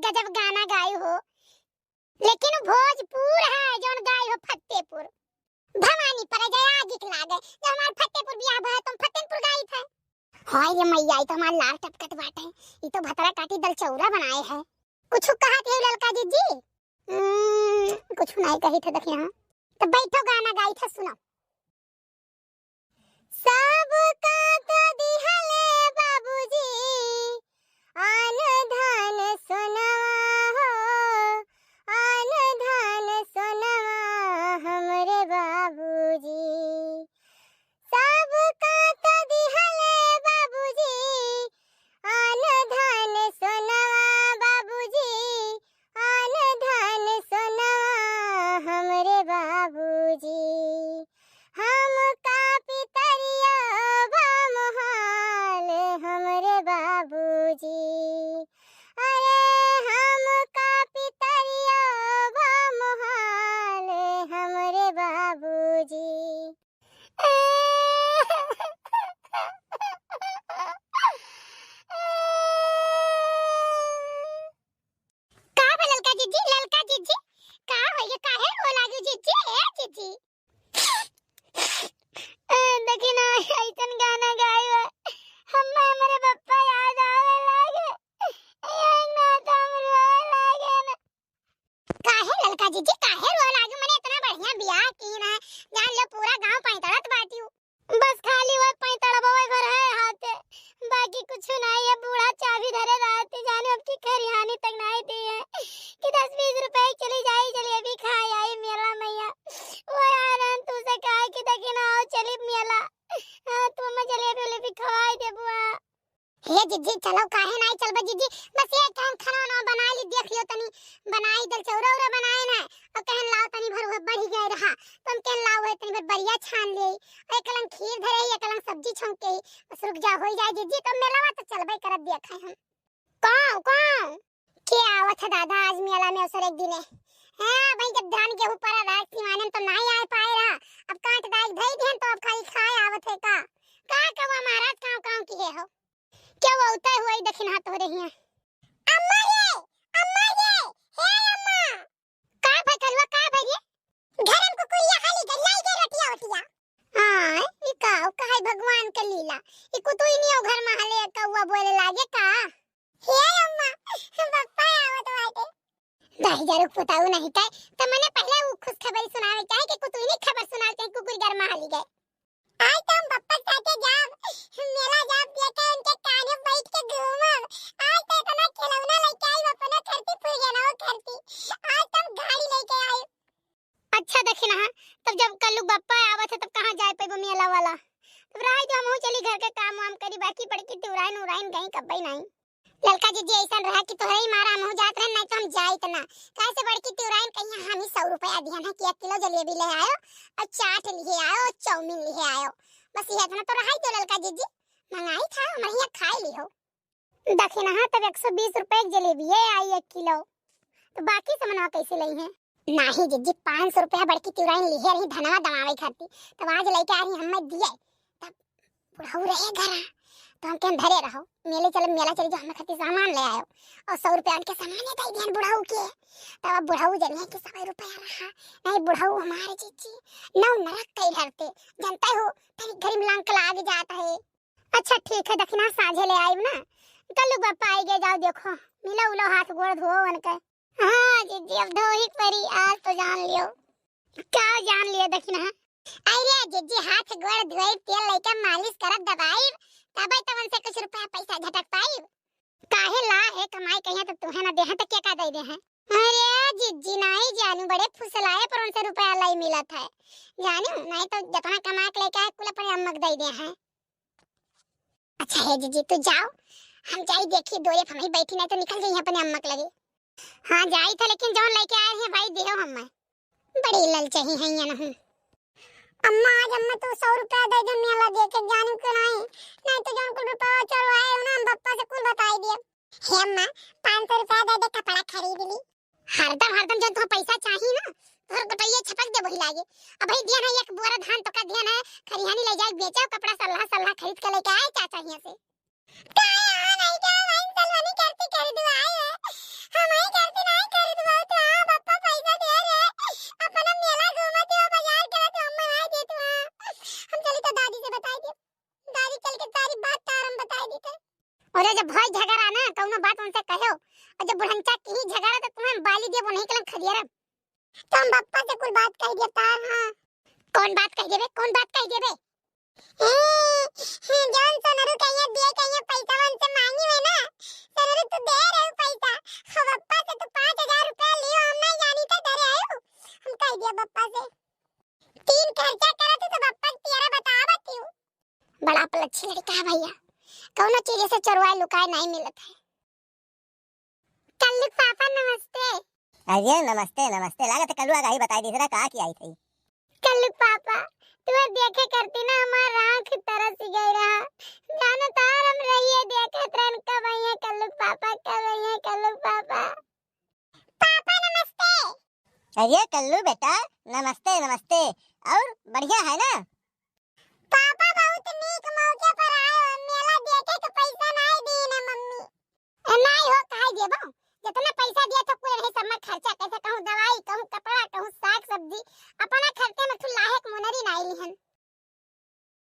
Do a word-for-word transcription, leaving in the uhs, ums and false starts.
गजब गाना गाई हो। लेकिन भोजपुर है, जौन गाई हो फतेहपुर। भवानी पर जय आगी के लागे, जब हमार फतेहपुर बियाह भय, तुम फतेहपुर गाई थे। हाय रे मैया, ई तो हमार लार टपकत बाटे। ई तो भतरा काटी दल चौरा बनाए है। कुछ कहत है ललका जिज्जी? हम्म, कुछ नहीं कही थे, देखिए हाँ। तो बैठो, गाना गाई थे, सुनो। सबका त दिहले बाबूजी आन धान सोनवा हो, आन धान सोनवा हमरे बाबूजी। सबका त दिहले बाबूजी आन धान सोनवा बाबूजी, आन धान सोनवा हमरे बाबूजी। हमका पितरिया बा मोहाल हमरे बाबूजी। अरे हमका पितरिया बा मोहाल हमरे बाबूजी। का बा ललका जिज्जी, ललका जिज्जी, का होइगे, काहे रो लागू जिज्जी, ए जिज्जी? ए, देखी ना, ऐसन गाना गाई बा, हम्मा हमरे पप्पा याद आवे लागे, ए, ना तो हम रोए लागे ना। काहे ललका जिज्जी, काहे रोए लागू? मने इतना बढ़िया बियाह कीन है, जान लो पूरा गांव पैंतड़त बाटिउ। बस खाली वह पैंतड़बवे घर है हाथे, बाकी कुछ नहीं है। बूढ़ा चाबी धरे रहते, जाने अब की खरिहानी तक नहीं दी है कि दस बीस रुपए चली जाई, जलेबी खाए आई मेला मैया। वो यार हम तुझसे कहा कि देखी ना आओ चली मेला, हाँ, तू हमें जलेबी उलेबी खवाई दे बुआ। हे जिज्जी, चलो, काहे नाई चलबे जिज्जी? बस ये टाइम खाना वाना बनाई ली, देख लियो तनी, बनाई दल चौरा उरा बनाए ना, और कहन लाओ तनी भर वो बढ़ी गए रहा, तो हम कहन लाओ है तनी भर बढ़िया छान ले, और एक कलम खीर धरे ही, एक कलम सब्जी छौंके ही, बस रुक जा, होई जाए जिज्जी, तो मेलावा तो चलबे करब, देखे हम। कौन, कौन? के आवत है दादा आज मेला में अवसर एक दिने? हाँ भाई, जब धान गेहूं परा रहा सिवाने में तो नाई आए पाए रहा, अब काट दाई धई दिहन तो अब खाली खाए आवत है का? का कवा महाराज काव काव किहे हो? क्या वो उताय हुआ ही दखिन हाथ हो रही है? अम्मा रे, अम्मा रे, हे अम्मा। का भाई कलवा, का भाई रे? घर में कुकुरिया हाली गई, लाई गई रोटिया ओटिया। हाँ, ई का, का है भगवान के लीला? ई कुतुई नहीं हो घर में हाले कौआ बोले लागे का? हे अम्मा, बप्पा आवत बाटे। दाई जरूर पुताऊ नहीं कहे, त मने पहले उ खुशखबरी सुनावे चाहे कि कुतुई नहीं खबर सुनावे चाहे कुकुर घर में हाली गए। आज तो हम बप्पा साथे जाब, मेला जाब, देखे उनके काने बैठ के घूमब। आज तो इतना खिलौना लेके आई, अपने खरती फुरिया ना वो खरती। आज तो हम गाड़ी लेके आई। अच्छा देखी ना, तब जब कल्लू बप्पा आवत है, तब कहाँ जाए पैबो मेला वाला? तब रहे जो हमहू चली घर के काम वाम करी, बाकी बड़की तिउराइन उराइन गई कब्बई नहीं। ललका जिज्जी ऐसन रहा कि तोहरे ही मारा हमहू जात रहन, नहीं तो हम जाइत ना। काहे से बड़की तिउराइन कहीं हम ही सौ रुपया दिहन है कि एक किलो जलेबी ले आयो और चाट लिए आयो और चाउमीन लिए आयो। बस ये इतना तो रहा ही तो ललका जिज्जी, मंगाई था, हम यहाँ खाए ली हो। दखिनहा तब एक सौ बीस रुपए के जलेबी है आई एक किलो, तो बाकी सामानवा कैसे लई है? नाही जिज्जी, पाँच सौ रुपया बड़की तिउराइन लिहे रही धनवा दमावे खातिर, तब आज लेके आ रही हमें दिए, तब बुढ़ऊ रहे घर, तो हम कहन धरे रहो, मेले चले, मेला चली जो हमें खातिर सामान ले आयो, और सौ रुपया उनके सामान दे दिहन बुढ़ऊ के, तब अब बुढ़ऊ जनिए कि सौ रुपया रहा, नहीं बुढ़ऊ हमारे जिज्जी, नौ नरक कई हरते, जानते हो, तेरी गरीब लांग लाग जाता है। अच्छा ठीक है, दखिना साँझे ले आइब ना। कल्लू बप्पा आई गए, जाओ देखो, मिलो उलो, हाथ गोड़ धो उनके। हाँ जिज्जी, अब धो ही परी, आज तो जान लियो। का जान लियो दखिना? अरे जिज्जी, हाथ गोड़ धोए, तेल लेके मालिश करब, दबाइब, तबे तो उनसे कुछ रुपया पैसा झटक पाइब। काहे ला है कमाई कहिया तो तुहे ना देहे तो के का दे दे हैं? अरे जिज्जी, नाई जानू, बड़े फुसलाए पर उनसे रुपया लाई मिलत है, जानू, नहीं तो जितना कमा के लेके आए कुल अपने अम्मा के दे दे हैं। अच्छा है जिज्जी, तू जाओ, हम जाई देखी दो एक हम ही बैठी, नहीं तो निकल जाइए अपने अम्मा के लगे। हाँ जाई था, लेकिन जौन लेके आए हैं भाई दियो हमें। बड़ी ललचही है ये नहीं। अम्मा, आज अम्मा तू सौ रुपया दे दे, मेला देखे जानी के नहीं, नहीं तो जौन कुल रुपया चोरवाए हो ना, हम पप्पा से कुल बताई दिए। हे अम्मा, पाँच सौ रुपया दे दे, कपड़ा खरीद ली। हरदम हरदम जब तुम पैसा चाही ना, तोहर गोटइया छपक दे वही लागे। अब भाई दिया ना एक बोरा धान तो का दिया ना, खरिहानी ले जाए बेचो, कपड़ा सल्ला सल्ला खरीद के लेके आए चाचा हियां से। हमही करती खरीदवाई है, हमही करती नहीं खरीदवाई तो हाँ बप्पा पैसा दे रे, अपना मेला घूमत हो, बाजार करत हो, अम्मा नहीं देत हो। हम चली तो दादी से बताई दे, दादी चल के सारी बात तार हम बताई देते। और जब भाई झगड़ा ना कौनो बात उनसे कहो, और जब बुढ़ंचा की ही झगड़ा तो तुम्हें बाली दिए वो नहीं कलम खदियारा। तो हम बप्पा से कुल बात कह दिया तार। हाँ, कौन बात कह देबे, कौन बात कह देबे? ए, ए, जौन सोनरू कहिया दिए कहिया पैसा उनसे मांगी है ना, सोनरू तू दे रहे हो पैसा, हो बप्पा से तू पाँच हजार रुपया लियो, हम नहीं जानी तो डरे आयो, हम कह दिया बप्पा से। तीन खर्चा करत हो तो बप्पा के पियरा बतावत हो। बड़ा पलच्छी लड़का है भैया, कौनो चीज से चोरवाए लुकाए नहीं मिलत है। कल्लू पापा नमस्ते। अरे नमस्ते नमस्ते, लागत है कल्लू आगा ही बताई दीसरा का की आई थी। कल्लू पापा, तू देखे करती ना हमार आँख तरस गई रहा, जानो तार हम रहिए देखत रहन कब आइए कल्लू पापा, कब आइए कल्लू पापा। पापा नमस्ते। अरे कल्लू बेटा नमस्ते नमस्ते, और बढ़िया है ना?